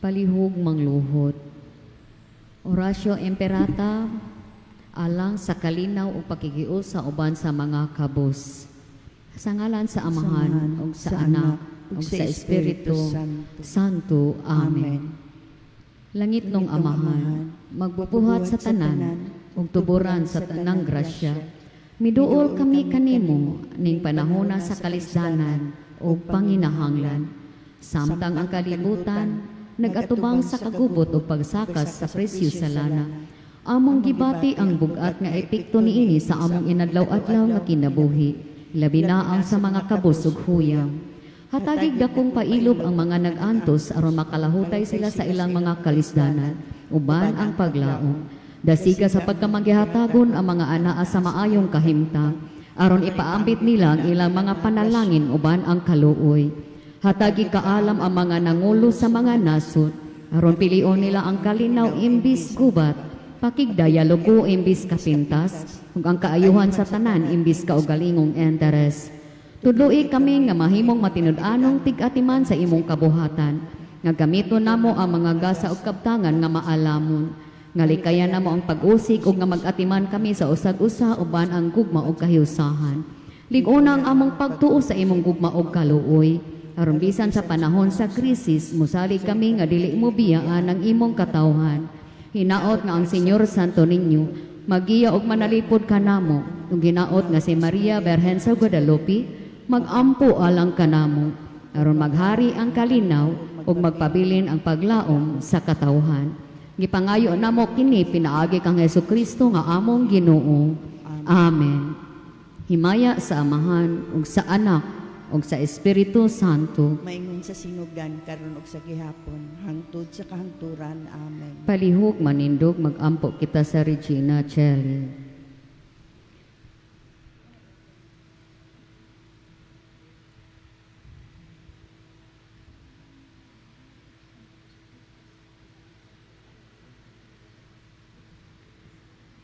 Palihog mangluhod. Oratio Imperata alang sa kalinaw ug pakikiusa uban sa mga kabus. Sa ngalan sa Amahan ug sa Anak ug sa Espiritu Santo. Amen. Langitnong Amahan, magbubuhat sa tanan ug tuboran sa tanang grasya. Miduol kami kanimo ning panahona sa kalisdanan ug panginahanglan. Samtang ang kalibutan nagatubang sa kagubot ug pagsakas sa presyo sa lana. Among gibati ang bug-at nga epekto niini sa among inadlaw-adlaw nga kinabuhi, labi na ang sa mga kabus ug huyang. Hatagig dakong pailob ang mga nag-antos aron makalahutay sila sa ilang mga kalisdanan, uban ang paglaom. Dasiga sa pagkamagihatagon ang mga anaa sa maayong kahimtang, aron ipaambit nila ang ilang mga panalangin uban ang kaluoy. Hatagi kaalam ang mga nangulo sa mga nasod, aron pilion nila ang kalinaw imbis gubat, pakigdialogo imbis kapintas, ug ang kaayuhan sa tanan imbis kaugalingong interes. Tudloi kami nga mahimong matinud-anong tig-atiman sa imong kabuhatan, nga gamiton namo ang mga gasa ug kabtangan nga maalamon, nga likayan namo ang pag-usig ug nga mag-atiman kami sa usag-usa uban ang gugma ug kahiusahan. Lig-ona ang among pagtuo sa imong gugma ug kaluoy, aron bisan sa panahon sa krisis, mosalig kami nga dili mo biyaan ang imong katawhan. Hinaot nga ang Señor Santo Niño magiya og manalipod kanamo, ug hinaot nga si Maria Berhen sa Guadalupe magampo alang kanamo, aron maghari ang kalinaw ug magpabilin ang paglaom sa katawhan. Gipangayo namo kini pinaagi kang Hesukristo nga among Ginoo. Amen. Himaya sa Amahan ug sa Anak ug sa Espiritu Santo. Maingon sa sinugdan karon ug sa gihapon hangtod sa kahangturan. Amen. Palihog manindog, magampo kita sa Regina Caeli.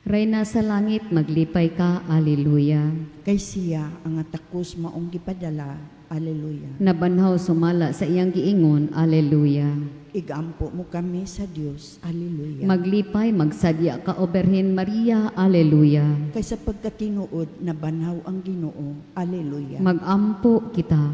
Reyna sa langit, maglipay ka, Alleluia. Kay siya ang takos maong gipadala. Alleluia. Nabanhaw sumala sa iyang giingon, Alleluia. Igampo mo kami sa Dios. Alleluia. Maglipay, magsadya ka, O Birhen Maria, Alleluia. Kay sa pagkatinuod nabanhaw ang Ginoo. Alleluia. Magampo kita.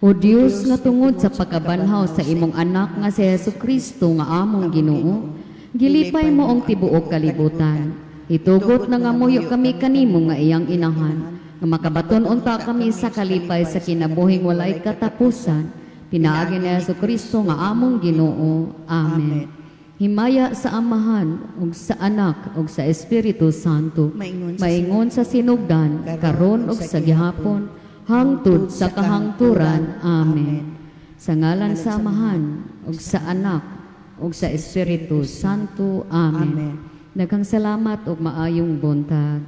O Dios nga tungod sa pagkabanhaw sa imong anak nga si Hesus Kristo nga among Ginoo, gilipay mo ang tibuok kalibutan. Itugot na nga muyo kami kanimo nga iyang inahan, nga makabaton unta kami sa kalipay sa kinabuhing walay katapusan, pinaagi ni Hesus Kristo nga among Ginoo. Amen. Himaya sa Amahan ug sa Anak ug sa Espiritu Santo. Maingon sa Maingon sa sinugdan, karon ug sa gihapon, hangtod sa kahangturan. Amen. Sa ngalan sa Amahan ug sa Anak ug sa Espiritu Santo. Amen. Amen. Daghang salamat ug maayong buntag.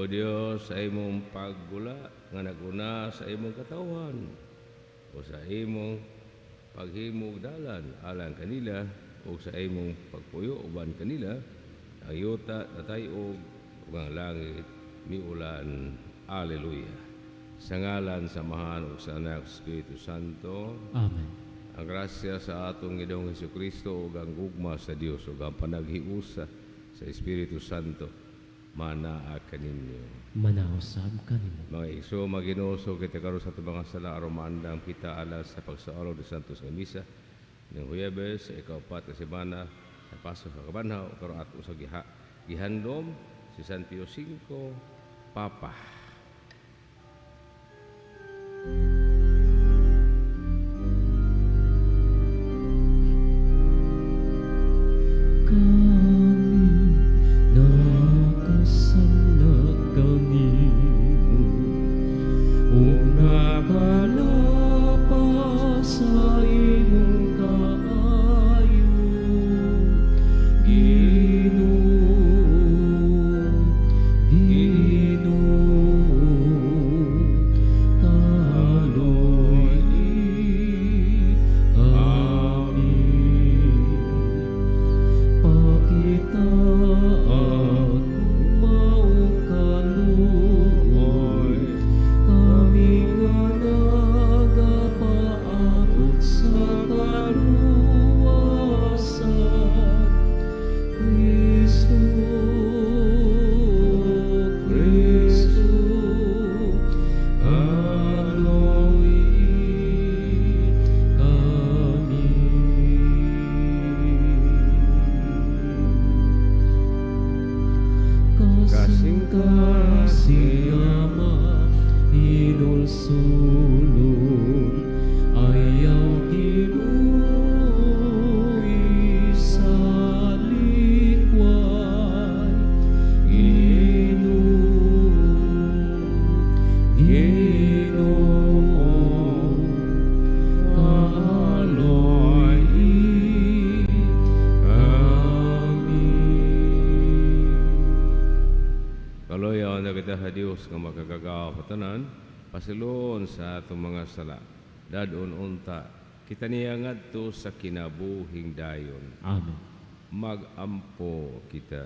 O Dios, sa imong paggula nga naguna sa imong katawhan o sa imong paghimog dalan alang kanila o sa imong pagpuyo uban kanila, ang yuta natayog ug ang langit miulan. Alleluia. Sa ngalan sa Amahan ug sa Anak ug sa Espiritu Santo. Amen. Ang grasya sa atong Ginoong Hesukristo ug ang gugma sa Dios ug ang panaghiusa sa Espiritu Santo manaa kaninyo. Manaa usab kanimo. Mga igsoon, maghinulsol kita karon sa atong mga sala aron maandam kita alang sa pagsaulog sa Santos nga Misa ning Huwebes sa ikaupat nga semana sa Paso sa Kabanhaw, karon ato sa gihandom si San Pio V Papa. Kami nakasala kanimo ug nakalapas sa imong kaayo, Ginoo, Ginoo, kaloy-i kami. Pakita maong kaluoy, kami nga nagapaabot sa kaluwasan. Kristo, Kristo, kaloy-i kami. Kasing-kasing Ama, hinulsulon, ayaw Ginoo sa likway. Ginoo, Ginoo, kaloy-i kami. Kaloy-on na kita sa Dios nga makagagahom sa tanan, pasayloon sa atong mga sala. Dad-on unta kita niya ngadto sa kinabuhing dayon. Amen. Magampo kita.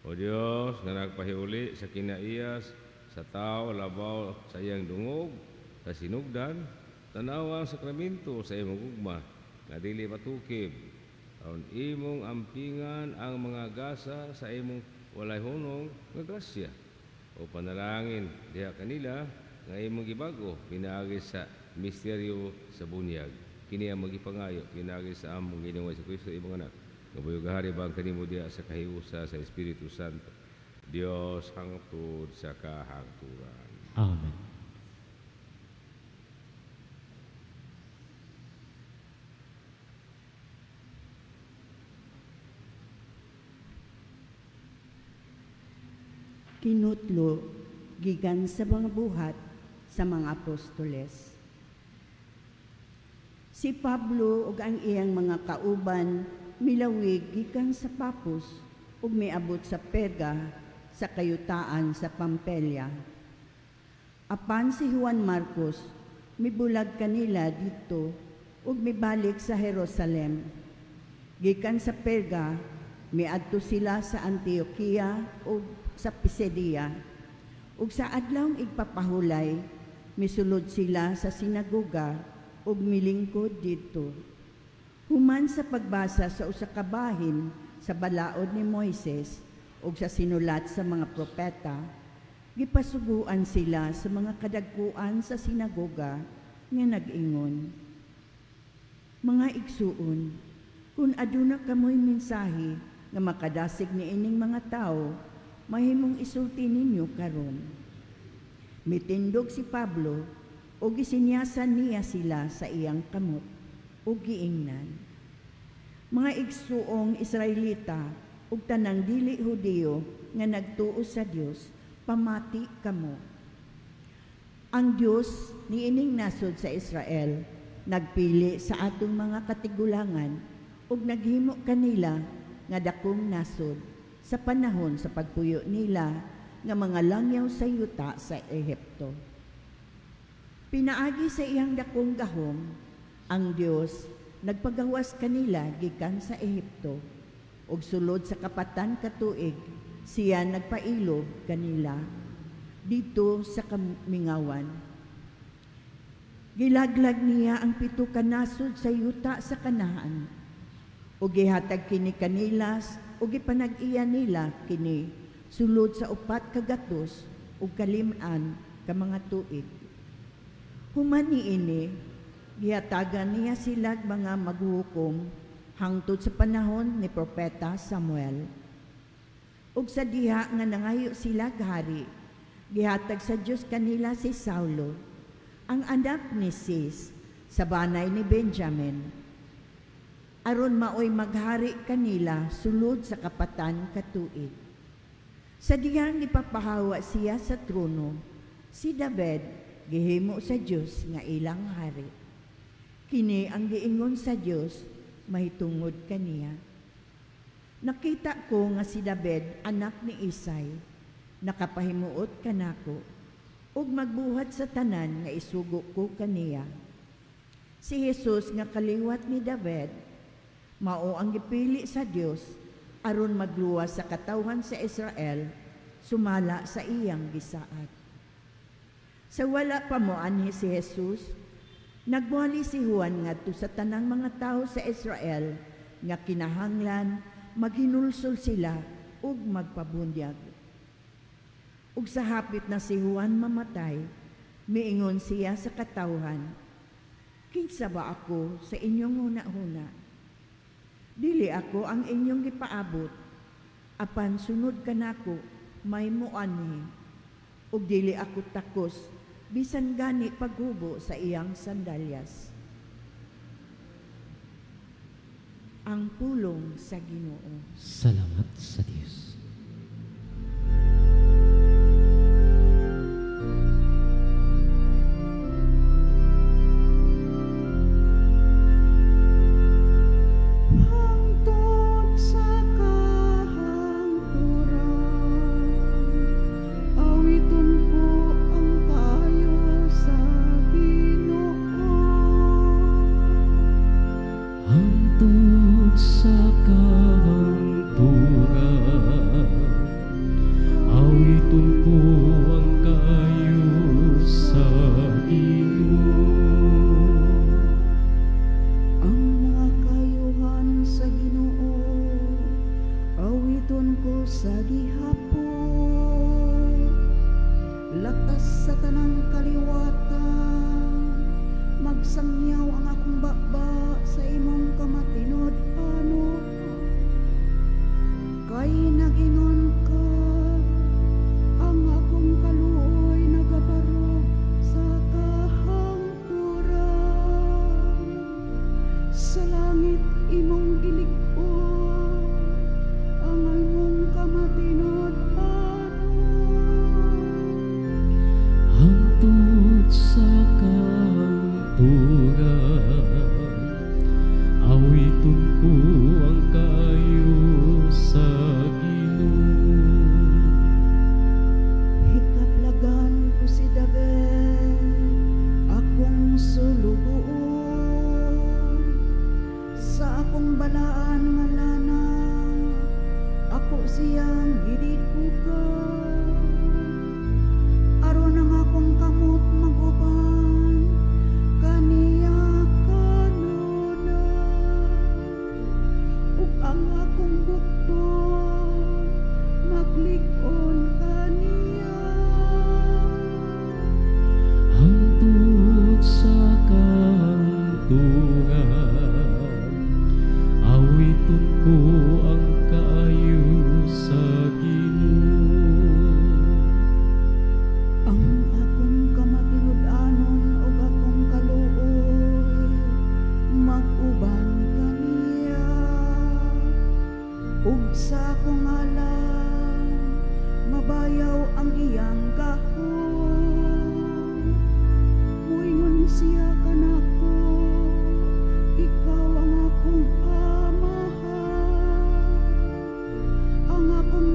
O Dios, nga nagpahiuli sa kinaiyas sa tao labaw sa iyang dungog, sa sinugdan, tanawa ang sakramento sa imong gugma, nga dili matukib. Aron imong ampingan ang mga gasa sa imong walay hunong nga grasya. O panalangin diha kanila nga imong gibag-o pinaagi sa misteryo sa bunyag. Kini ang magipangayo pinaagi sa among Ginoong Hesukristo, imong anak. Nga buhi ug gahari bang kanimo diha sa kahiusa sa Espiritu Santo. Dios hangtod sa kahangturan. Amen. Kinutlo gikan sa mga Buhat sa mga Apostoles. Si Pablo ug ang iyang mga kauban milawig gikan sa Papos ug miabot sa Perga sa kayutaan sa Pampilia. Apan si Juan Marcos mibulag kanila didto ug mibalik sa Jerusalem. Gikan sa Perga, miadto sila sa Antioquia ug sa Pisidia. Ug sa adlawng igpapahulay, misulod sila sa sinagoga ug milingkod didto. Human sa pagbasa sa usa ka bahin sa balaod ni Moises ug sa sinulat sa mga propeta, gipasuguan sila sa mga kadagkuan sa sinagoga nga nag-ingon, "Mga igsuon, kung aduna kamoy mensahe nga makadasig niining mga tawo, mahimong isulti ninyo karon." Mitindog si Pablo ug gisinyasan niya sila sa iyang kamot ug giingnan, "Mga igsuong Israelita ug tanang dili Hudiyo nga nagtuo sa Dios, pamati kamo. Ang Dios niining nasod sa Israel nagpili sa atong mga katigulangan ug naghimo kanila nga dakong nasod. sa panahon sa pagpuyo nila nga mga langyaw sa yuta sa Ehipto. Pinaagi sa iyang dakong gahom, ang Dios nagpagawas kanila gikan sa Ehipto ug sulod sa 400 ka tuig siya nagpailob kanila didto sa kamingawan. Gilaglag niya ang 7 ka nasod sa yuta sa Kanaan ug gihatag kini kanila ug gipanag-iya nila kini sulod sa 405 ka mga tuig. Human niini, gihatagan niya sila mga maghuhukom hangtod sa panahon ni Propeta Samuel. Ug sa diha nga nangayo sila hari, gihatag sa Dios kanila si Saulo, ang anak ni Cis, sa banay ni Benjamin, aron maoy maghari kanila sulod sa 400 ka tuig. Sa dihang gipapahawa siya sa trono, si David gihimo sa Dios nga ilang hari. Kini ang giingon sa Dios mahitungod kaniya: "Nakita ko nga si David, anak ni Isay, nakapahimuot kanako ug magbuhat sa tanan nga isugo ko kaniya." Si Jesus nga kaliwat ni David, mao ang gipili sa Dios aron magluwas sa katawhan sa Israel sumala sa iyang gisaad. Sa wala pa moanhi si Jesus, nagwali si Juan ngadto sa tanang mga tawo sa Israel nga kinahanglan maghinulsol sila ug magpabunyag. Ug sa hapit na si Juan mamatay, miingon siya sa katawhan, "Kinsa ba ako sa inyong huna-huna? Dili ako ang inyong gipaabot, apan sunod kanako may moanhi, ug dili ako takos bisan gani paghubo sa iyang sandalyas." Ang pulong sa Ginoo. Salamat sa Dios. Hangtod sa kahangturan, awiton ko ang kaayo sa Ginoo. Hangtod sa kahangturan, awiton ko ang kaayo sa Ginoo. Ang mga kayuhan sa Ginoo, awiton ko sa gihapon. Latas sa tanang kaliwatan, magsangyaw ang akong baba sa imong kamatinud-anon. Kay nagingon ka, ang akong kaluoy nagabarog sa kahangturan. Sa langit imong gilig-on ang imong kamatinud-anon. Hangtod sa kahangturan, awiton ko ang kaayo sa Ginoo. Hikaplagan ko si David, akong sulugoon. Sa akong balaan nga lana, ako siyang gidikugan. Aron ang akong kamot mag-uban kaniya kanunay, ug ang akong bukton maglig-on kaniya. Hangtod sa kahangturan, awiton ko ang kaayo sa Ginoo.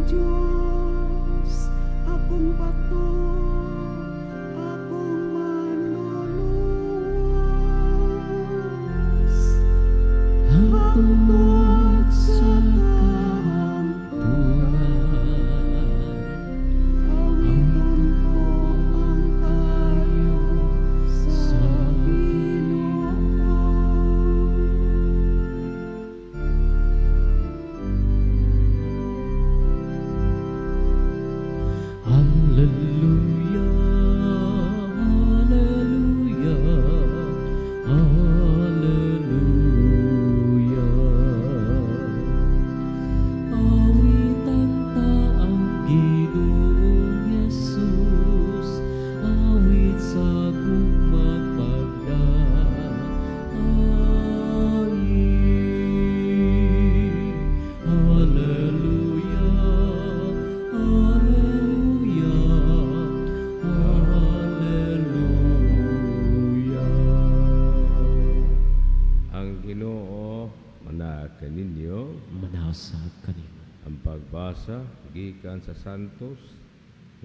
Diyos, akong bato, akong manluluwas. Hangtod sa kahangturan. Awiton ko ang kaayo sa Ginoo. Hallelujah, Hallelujah, Hallelujah. Awitan ta ang Ginoong Jesus, awit sa gugmang pagdaing. Hallelujah, Hallelujah, Hallelujah. Ang Ginoo manaa kaninyo. Manaa sab kanimo. Ang pagbasa gikan sa Santos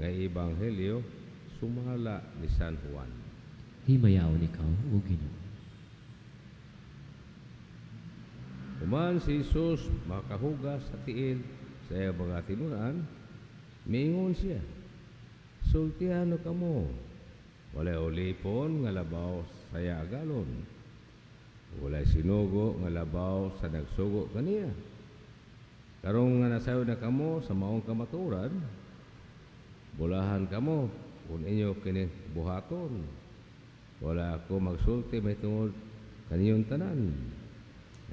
nga Ebanghelyo sumala ni San Juan. Himayaon ikaw, O Ginoo. Human si Jesus makahugas sa tiil sa iyang mga tinunan, miingon siya, "Sultihan ko kamo, walay ulipon nga labaw sa iyang agalon. Walay sinugo nga labaw sa nagsugo kaniya. Karong nga nasayod na kamo sa maong kamatuoran, bulahan kamo kung inyo kini buhaton. Wala ako magsulti mahitungod kaninyong tanan.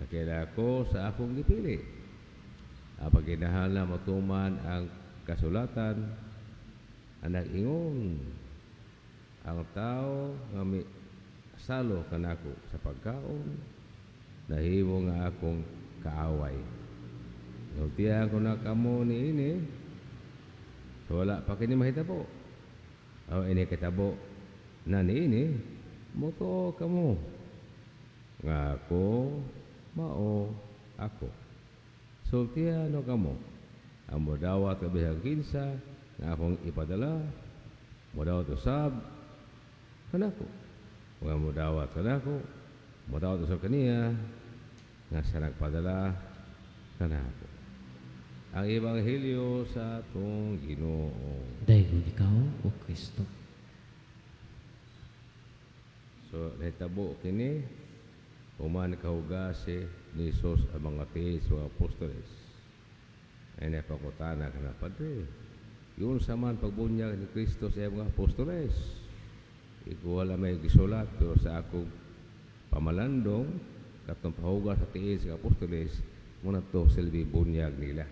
Nakaila ako sa akong gipili. Apan kinahanglan matuman ang kasulatan ang nag-ingon, ang tao nga misalo kanako sa pagkaon, nahimo nga akong kaaway. Sultihan ko na kamo niini, so wala pa kini mahitabo. Aw ini kitabo na niini, motuo kamo nga ako mao ako. Sultihan ko kamo, ang modawat og bisag kinsa nga akong ipadala, modawat usab kanako. Nga modawat kanako, modawat usab kaniya nga sa nagpadala kanako." Ang Ebanghelyo sa atong Ginoo. Daygon ikaw, O Kristo. So, nahitabo kini human kahugasi ni Jesus ang mga tiil sa mga apostoles. Ay napakutana ka na, "Padre, yun sa man pagbunyag ni Kristo sa mga apostoles?" Iko wala may gisulat, pero sa akong pamalandong, katong pahugas sa tiil sa apostoles, muna to silbi bunyag nila.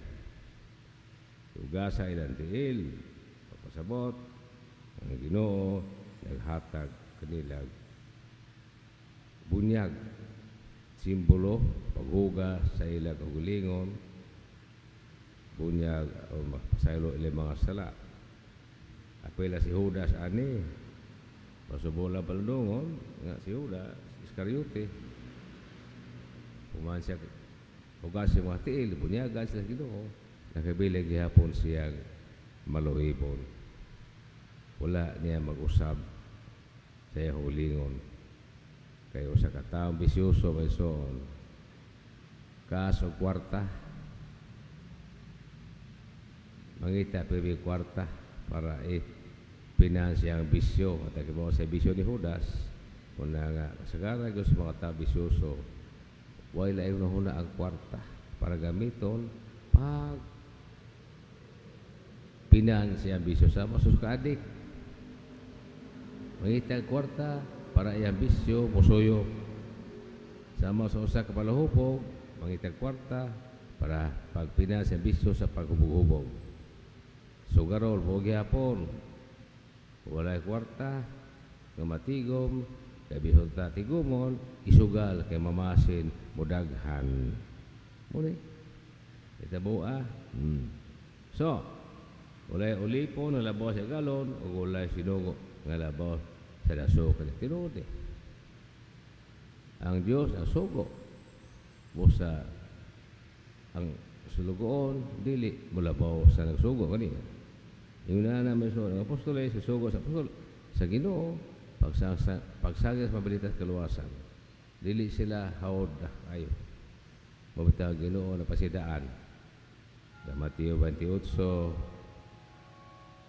Hugasa ilang tiil, papasabot, ang Ginoo naghatag kanila bunyag, simbolo paghugas sa ilang kaugalingon, bunyag o pasaylo ilang mga sala. Apela si Judas ani, pasubola palundungon nga si Judas Iscariote. Human siya hugas sa mga tiil, bunyagan sila sa Ginoo, nakabili gihapon siyang maluibon. Wala niya mag-usab sa iyang kaugalingon. Kay usa ka taong bisyoso may soon kaso kwarta, mangita pibi kwarta para i-finance ang bisyo. At ang sa bisyo ni Judas kung na nga kasagara sa mga tao bisyoso, wala laing huna ang kwarta para gamiton pag finance ang bisyo. Sa masus ka adik, mangita ang kwarta para iyang bisyo musuyo. Sama sa usa ka palahubog, mangita kwarta para pagfinance ang bisyo sa paghubog-hubog. Sugarol mo gihapon, walay kwarta nga matigom kay bisan ta tigumon, isugal kay mamasin mudaghan. Muni itabo ah. So walay ulipon nga labaw sa agalon ug walay sinugo nga labaw sa daso kanya. Tinuod eh. Ang Dios ang sugo busa ang Sulugoon dili molabaw sa nagsugo kaniya. Ingon na may so ang apostoles sugo sa apostol sa Ginoo pagsagis sa mabilitas kaluwasan. Dili sila hawod ayo. Mabita Ginoo na pasidaan. Sa Mateo 28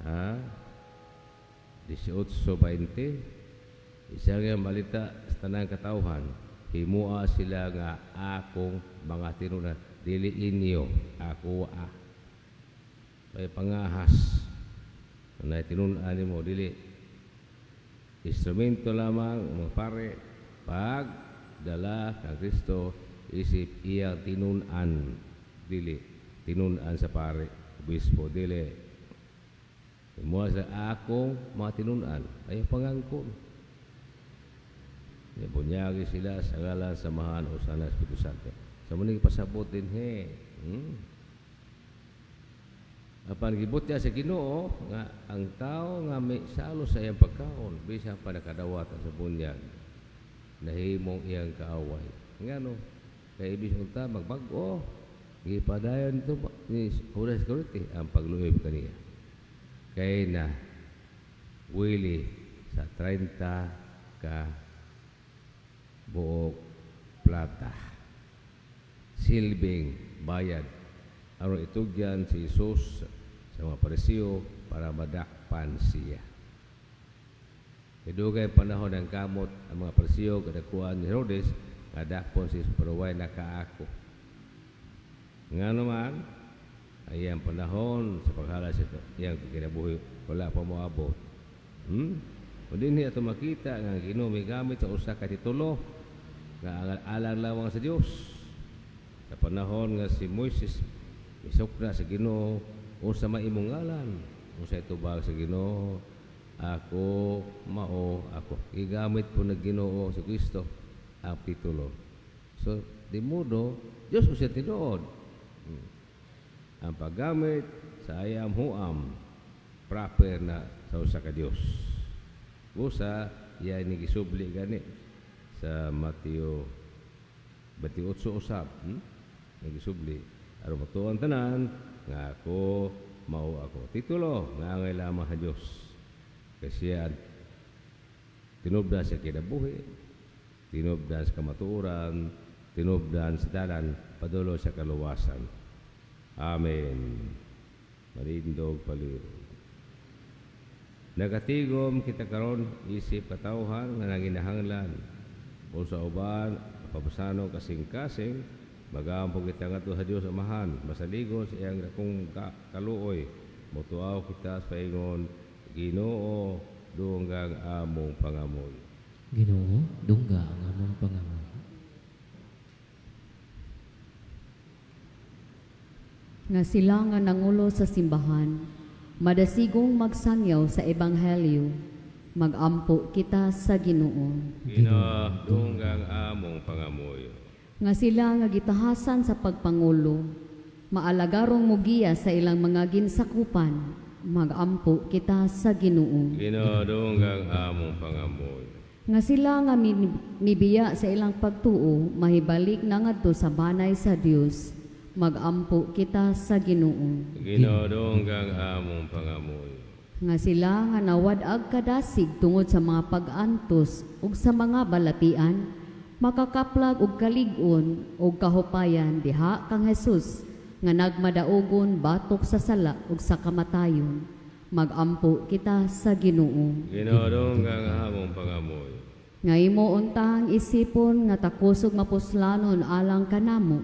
ha 18:20 isa nga malita sa tanang katawhan, himua sila nga akong mga tinun-an, dili inyo, ako a kay pangahas na tinun-an nimo, dili instrumento lamang mga pare pag dala kang Kristo isip iyang tinun-an, dili tinun-an sa pare, obispo, dili. Himua sa akong mga tinun-an ay pangangkon. Bunyagi sila sa ngalan sa Amahan o sa Espiritu Santo. Sa muning pasabot din he. Apan gibot niya sa Ginoo nga ang tao nga may salo sa iyang pagkaon bisan pa nakadawat sa bunyag nahimong iyang kaaway. Ngano kay ibig unta magbag-o gipadayon nito ni Judas Iscariote ang pagluib kaniya. Kay na wili sa 30 ka buok plata, silbing bayad aron itugyan si Jesus sa mga Pariseo para madakpan siya. Dugay panahon ang kamot ang mga Pariseo kadakuan ni Herodes nga dakpon si Jesus pero way nakaako. Ngano man ay ang panahon sa paghala sa iyang kinabuhi wala pa moabot. O dinhi ato makita nga ang Ginoo migamit sa usa ka titulo nga alang lamang sa Dios. Sa panahon nga si Moises misukna sa Ginoo, unsa may imong ngalan? Unsa itubag sa Ginoo? Ako mao ako. Gigamit po ng Ginoo si Kristo ang titulo. So di modo Dios usa tinuod. Ang paggamit sa I am who am proper na sa usa ka Dios. Busa iya ni gisubli gani sa Mateo 28 usab, Nagisubli aron matuon tanan nga ako mao ako. Titulo nga angay lamang sa Dios. Kay siya tinubdan sa kinabuhi, tinubdan sa kamatuoran, tinubdan sa dalan padulong sa kaluwasan. Amen. Malindog palihog. Nagatigom kita karon isip katawhan nga nanginahanglan o sa uban papasanong kasing-kasing magampo kita ngadto sa Dios Amahan masaligon sa iyang dakong kaluoy. Motuaw kita sa paingon, Ginoo, dungga ang among pangamuyo. Ginoo, dungga ang among pangamuyo. Nga sila nga nangulo sa simbahan, madasigong magsangyaw sa ebanghelyo, magampo kita sa Ginoo. Ginoo, dungga ang among pangamuyo. Nga sila nga gitahasan sa pagpangulo, maalagarong mugiya sa ilang mga ginsakupan, magampo kita sa Ginoo. Ginoo, dungga ang among pangamuyo. Nga sila nga mibiya sa ilang pagtuo, mahibalik na ngadto sa banay sa Dios, magampo kita sa Ginoo. Ginoo, dungga ang among pangamuyo. Nga sila nga nawad-ag kadasig tungod sa mga pag-antos ug sa mga balatian, makakaplag og kalig-on ug kahupayan diha kang Jesus nga nagmadaugon batok sa sala ug sa kamatayon, magampo kita sa Ginoo. Ginoo, dungga ang among pangamuyo. Nga imo untang isipon nga takusog mapuslanon alang kanamo,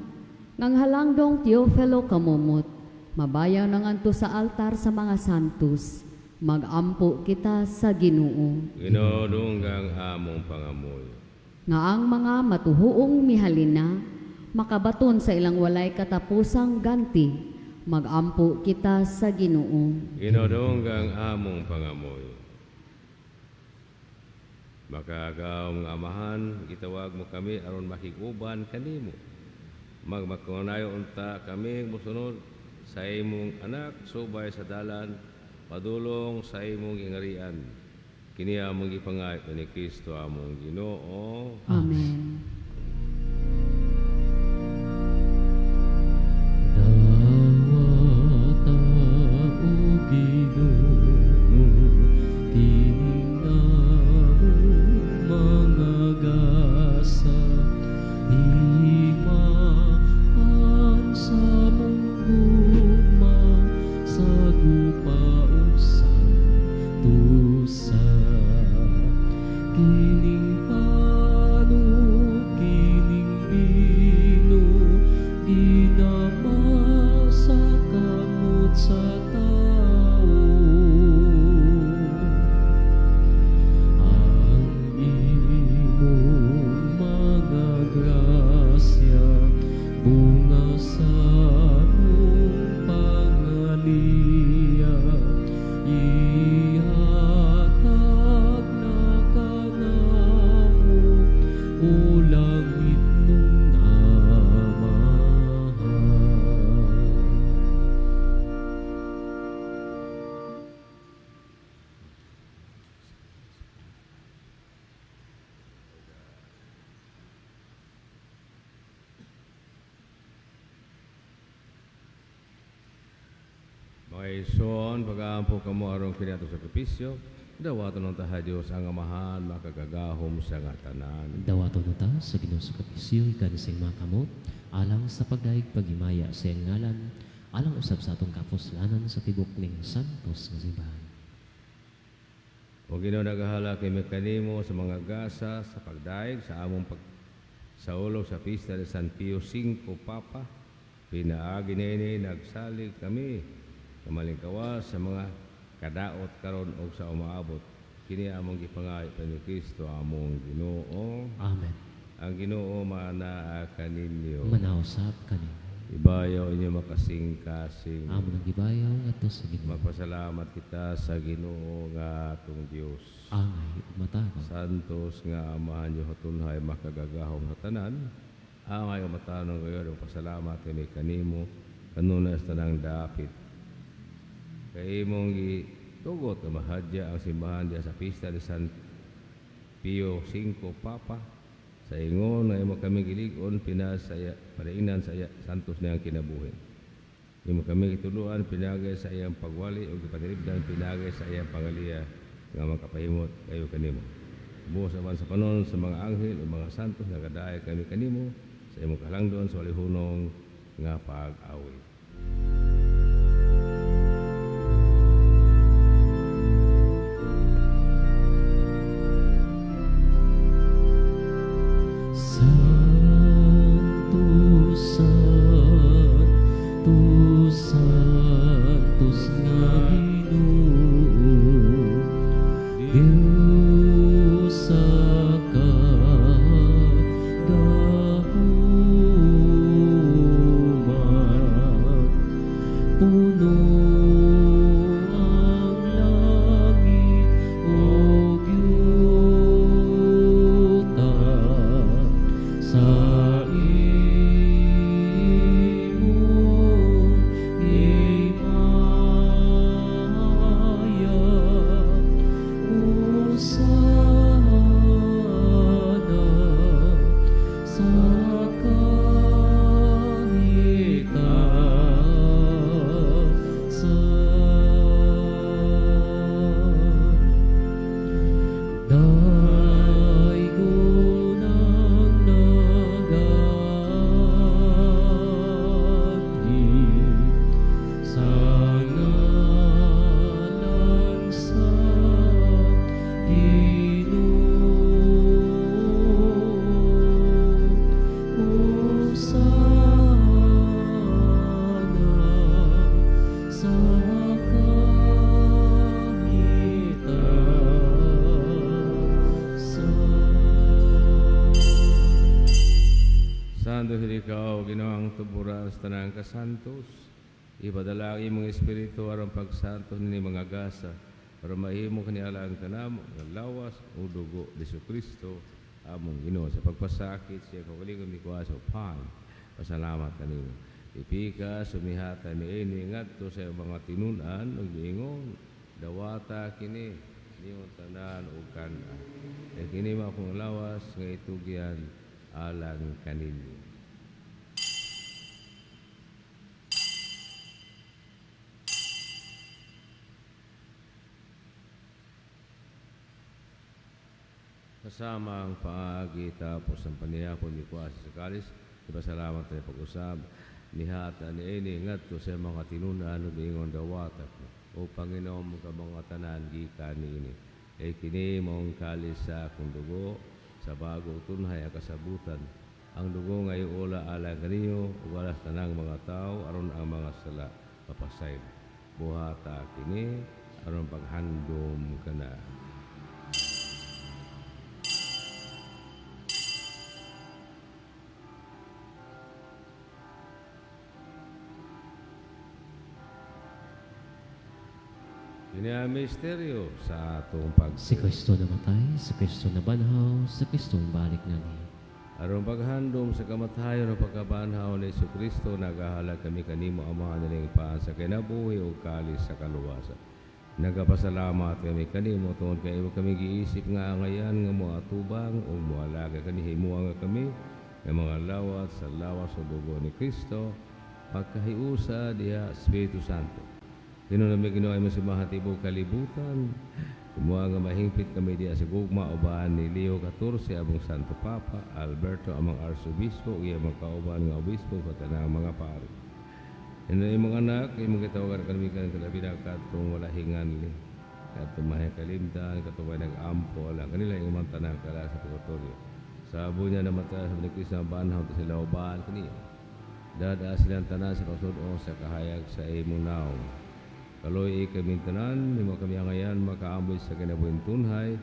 ngang halangdong Teofilo kamumot, mabayaw nanganto sa altar sa mga santos, magampo kita sa Ginoo. Ginoo, dungga ang among pangamuyo. Nga ang mga matuhuong mihalina, makabaton sa ilang walay katapusang ganti, magampo kita sa Ginoo. Ginoo, dungga ang among pangamuyo. Makagaw nga Amahan, gitawag mo kami aron makiguban kanimo. Magmakunayo unta kami mosunod sa imong anak subay sa dalan padulong sa imong gingarian. Kini among gipangayo ni Kristo among Ginoo. Amen. Amen. sa gupa ug santusa. Kining pan ug kining bino, ginama sa kamot sa tao. Ang imong mga grasya, bunga sa among pangaliya, ihatag na kanamo, o langitnong Amahan. Mga igsoon, pag-aampo kamo aron kini atong sakripisyo, dawaton unta sa Dios ang Amahan makagagahom sa nga tanan. Dawaton unta sa Ginoo sakripisyo gikan sa iyang mga kamot alang sa pagdayeg paghimaya sa iyang ngalan, alang usab sa atong kapuslanan sa tibok ning santos nga simbahan. O Ginoo, nagahalak kami kanimo sa mga gasa sa pagdayeg sa among pag saulog sa pista ni San Pio V Papa. Pinaagi niini nagsalig kami kamalingkawas sa mga kadaot karon og sa umaabot. Kini among gipangayo ni Kristo among Ginoo. Amen. Ang Ginoo manaa kaninyo. Manaa usab kanimo. Ibayaw inyo makasing-kasing. Amo nang gibayaw ngadto sa Ginoo. Magpasalamat kita sa Ginoo nga atong Dios. Angay ug matarong. Santos nga Amahan Dios hatunhay makagagahom sa tanan. Angay ug matarong gayud ang pasalamat kami kanimo kanunay sa tanang dapit. Kay imong gitugot nga mahadya ang simbahan diha sa pista ni San Pio V Papa sa ingon nga imo kami gilig-on pinasaya padainan sa iya santos niyang kinabuhi. Imo kami gitudloan pinaagi sa iyang pagwali ug gipanilibdan pinaagi sa iyang pangaliya nga makapahimot kayo kanimo. Buos apan sa panon sa mga anghel ug mga santos nagadaay kami kanimo sa imong kalangdon sa walay hunong nga pag-awit. Santo, Santo, Santos nga Ginoo, Dios sa kagahuman, puno ang langit ug yuta sa imong himaya. Hosana sa kahitasan. Daygon ang nagaanhi sa ngalan sa Ginoo. Hosana sa kahitasan. Santo ikaw, Ginoo ang tuburan sa tanang kasantos. Ipadala ang imong espiritu aron pagsantos ni mga gasa aron mahimo kini alang kanamo nga lawas o dugo ni Kristo among Ginoo. Sa pagpasakit siya kaugalingon mikuha sa pan. Pasalamat kanimo. Ipika sumihata niini ngadto sa iyang mga tinun-an ug miingon, dawata kini nimong tanan ug kan-a. Kay kini mao akong lawas nga itugyan alang kaninyo. Kasama ang paagi tapos ang panihapon mikuha sa kalis, ipasalamat tayo pag-usab. Nihata niini ngadto sa mga tinun-an ug miingon, dawata o panginom ka mga tanan gikan niini. Kay kini maong kalis sa akong dugo sa bago tunhay ang kasabutan. Ang dugo nga iula alang kaninyo ug alang sa tanang mga tawo aron ang mga sala mapasaylo. Buhata kini aron paghandom kana. Kini ang misteryo sa atong Si pagtuo. Kristo namatay, si Kristo nabanhaw, si Kristo balik nganhi. Aron paghandom sa kamatayon o pagkabanhaw ni Kristo, nagahalad kami kanimo, Amahan, nining paan sa kinabuhi o kalis sa kaluwasan. Nagapasalamat kami kanimo tungod kay imo kami giisip nga angayan nga moatubang o moalaga kani himuha nga kami nga mga lawat sa lawas o dugo ni Kristo pagkahiusa diha Espiritu Santo. Ginoo nami Ginoo ay masimahan tibuok kalibutan. Kumuha nga mahingpit kami diha sa gugma uban ni Leo XIV among Santo Papa, Alberto among Arsobispo, ug iyang mga kauban nga obispo pati ang mga pari. Ino imong anak, imong gitawagan kami kan kalabi na katong wala hinganli. Katong mahay kalimtan, katong way nag-ampo, alang kanila imong tanang kala sa purgatorio. Sa abo niya namatay sa ni Kristo ang banhaw ta sila uban kaniya. Dada silang tanan sa pagsuod sa kahayag sa imong naong. Kaloy kami tanan, nimo kami angayan makaamboy sa kinabuhing tunhay,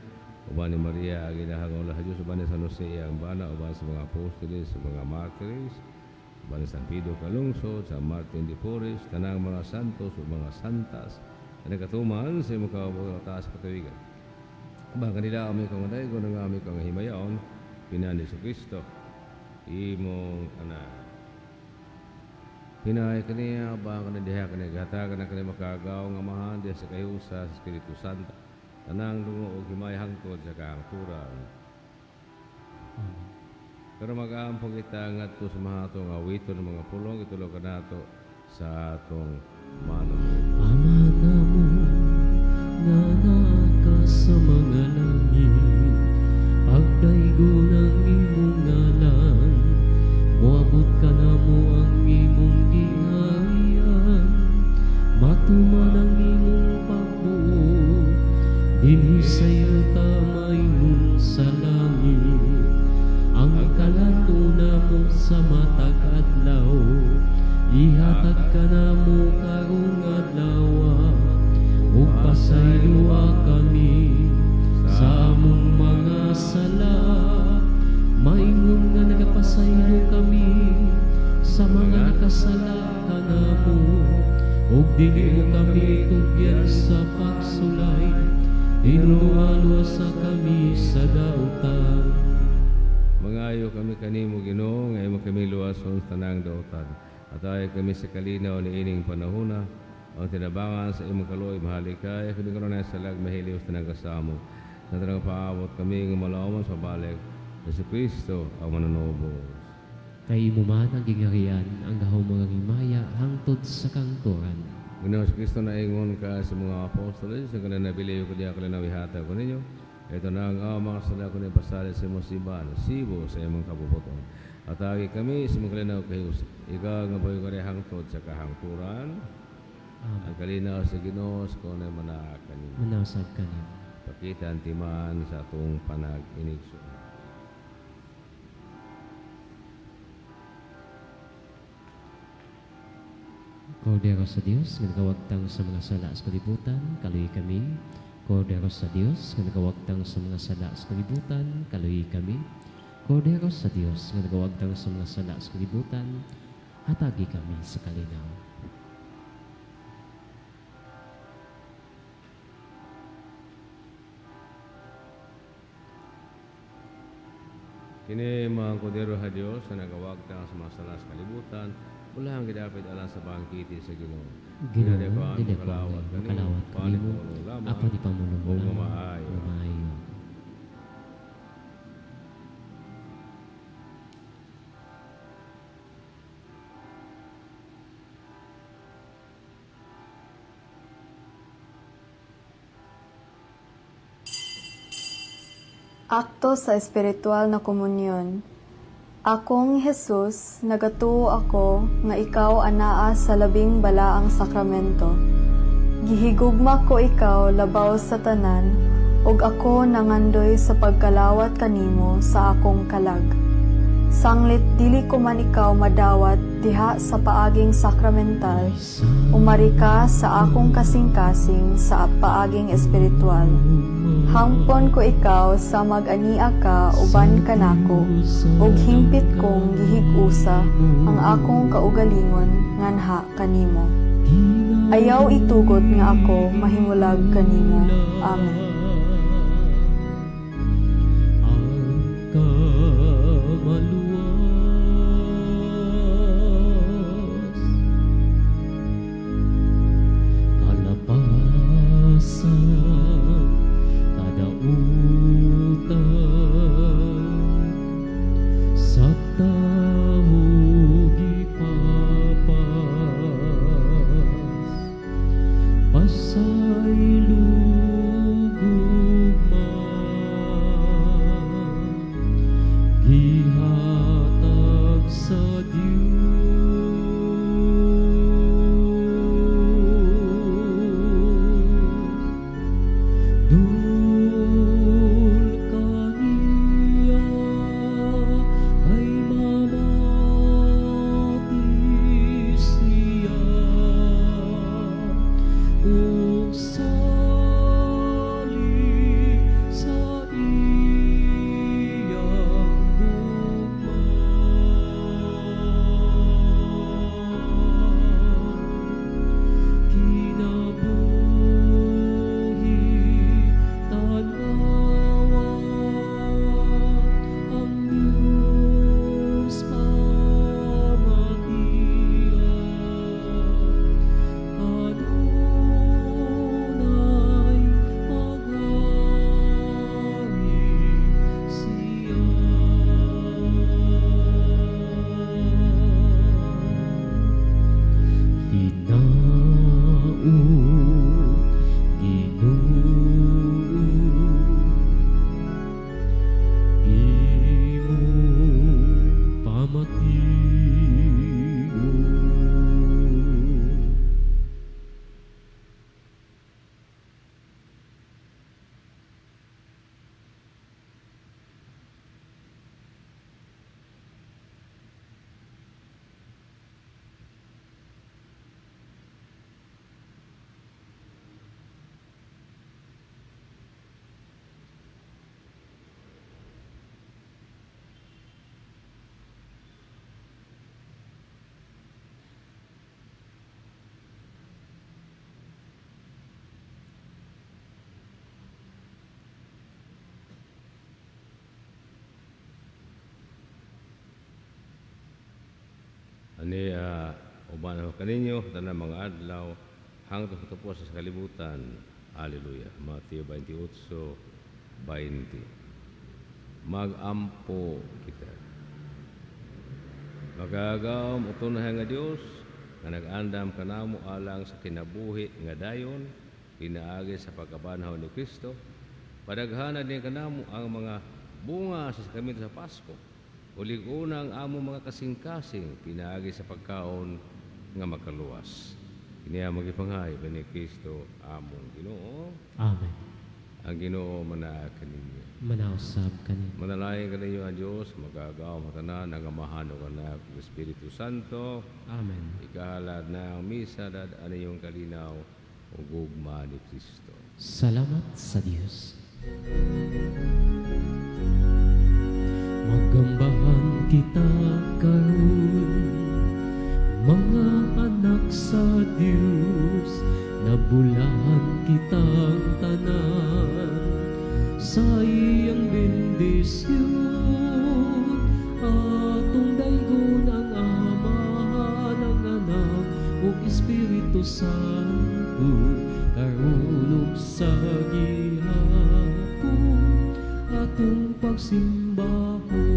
uban ni Maria ang inahang sa Diyos, uban ni San Jose ang bana, uban sa mga apostoles, sa mga martires, uban ni San Pedro Calungsod, San Martin de Porres, tanang mga santos ug mga santas, na nagkatuman sa imong kabuhat taas katuwigan. Ba kanila kami kang madaygon nga kami kang himayaon pinani sa Kristo imong anak. Pinahay kaniya ba kana diha kani gahatagan na kani makagaw nga amahan diha sa kahiusa sa Espiritu Santo. Tanang dungo og himay hangtod sa kahangturan. Amen. Pero mag-aampo kita ngadto sa mga atong awiton ng mga pulong itulo kanato sa atong manunubos. Ama namo nga naa ka sa mga langit, pagdaygon ang imong ngalan, moabot kanamo ang imong gingharian, matuman ang imong pagbuot, dinhi sa yuta maingon sa langit. Ang kalato namo sa matag adlaw, ihatag kanamo karong adlaw, ug pasayloa kami sa among mga sala, maingon nga nagapasaylo kami sa mga nakasala kanamo, ug dili mo kami tugyan sa pagsulay, hinuoa luwasa kami sa dautan. Mangayo kami kanimo Ginoo nga imo kami luwason sa tanang dautan. At kami sa kalinaw ni ining panahona ang tinabangan sa imong kaluoy mahalikay kami karon sa salag mahiliw sa tanang kasamo. Sa tanang paabot kami nga malawman sa balik Jesu Kristo ang manunubos. Kay imo man ang gingharian, ang gahom mga himaya hangtod sa kangturan. Ginoo sa Kristo naingon ka sa mga apostoles sa kanang nabiliw ko diha kalinaw ihatag ko ninyo. Ito na ang mga sala ko ni pasali sa imong simbahan, sibo sa imong kabubuton. At agi kami sa imong kalinaw kay ikaw nga buhi kare hangtod sa kahangturan. Amen. Ang kalinaw sa Ginoo sa kung manaa kanimo. Manasag kanimo. Pakita ang timaan sa atong panag-inigsoon. Kordero sa Dios nga nagawagtang sa mga sala sa kalibutan, kaluoyi kami. Kordero sa Dios nga nagawagtang sa mga sala sa kalibutan, kaluoyi kami. Kordero sa Dios nga nagawagtang sa mga sala sa kalibutan, hatagi kami sa kalinaw. Kini mga kordero sa Dios na nagawagtang sa mga sala sa kalibutan, wala ang gidapit alang sa bangkiti sa Ginoo. Ginoo, Dili ko ang dili ko makalawat ang kanimo, makalawat paano kanimo, ko lamang, apan ipamulong ug lamang, maayo. ug maayo. Akto sa espiritual na komunyon. Akong Jesus, nagatuo ako nga ikaw anaa sa labing balaang sakramento. Gihigugma ko ikaw labaw sa tanan, ug ako nangandoy sa pagkalawat kanimo sa akong kalag. Sanglit dili ko man ikaw madawat diha sa paaging sakramental, umari ka sa akong kasing-kasing sa paaging espiritual. Hangpon ko ikaw sa mag-ania ka uban kanako, ug hingpit kong gihig-usa ang akong kaugalingon nganha kanimo. Ayaw itugot nga ako mahimulag kanimo. Amen. Ang kamaluwas, kalapasan, kadautan, sa tawo gipapas, pasaylo gugma, gihatag sa Dios. Dul kaniya kay mamati siya ug salig sa iyang gugma. Kinabuhi tan-awa ang Diyos pamatian, kanunay maghari siya. Hinaut, Ginoo, imong pamatigon. Ani uban ako kaninyo tanang mga adlaw hangtod sa katapos sa kalibutan. Hallelujah. Mateo 28:20. Magampo kita. Magagawom utunahan nga Dios nga nag-andam kanamo alang sa kinabuhi nga dayon pinaagi sa pagkabanhaw ni Kristo. Padaghanan din kanamo ang mga bunga sa sakramento sa Pasko. Ulig-una ang among mga kasing-kasing pinaagi sa pagkaon nga makaluwas. Kini ang magipanghay ni Kristo among Ginoo. Amen. Ang Ginoo manaa kaninyo. Manausab kaninyo. Manalangin kaninyo ang Dios, magagaw matanan ang Amahan ug Anak ug Espiritu Santo. Amen. Ikahalad na ang misa dad ang inyong kalinaw ug gugma ni Kristo. Salamat sa Dios. Magambahan kita karon, mga anak sa Dios, nabulahan kitang tanan sa iyang bendisyon. Atong daygon ang Amahan, ang Anak ug Espiritu Santo, karon ug sa gihapon atong pagsimbahon.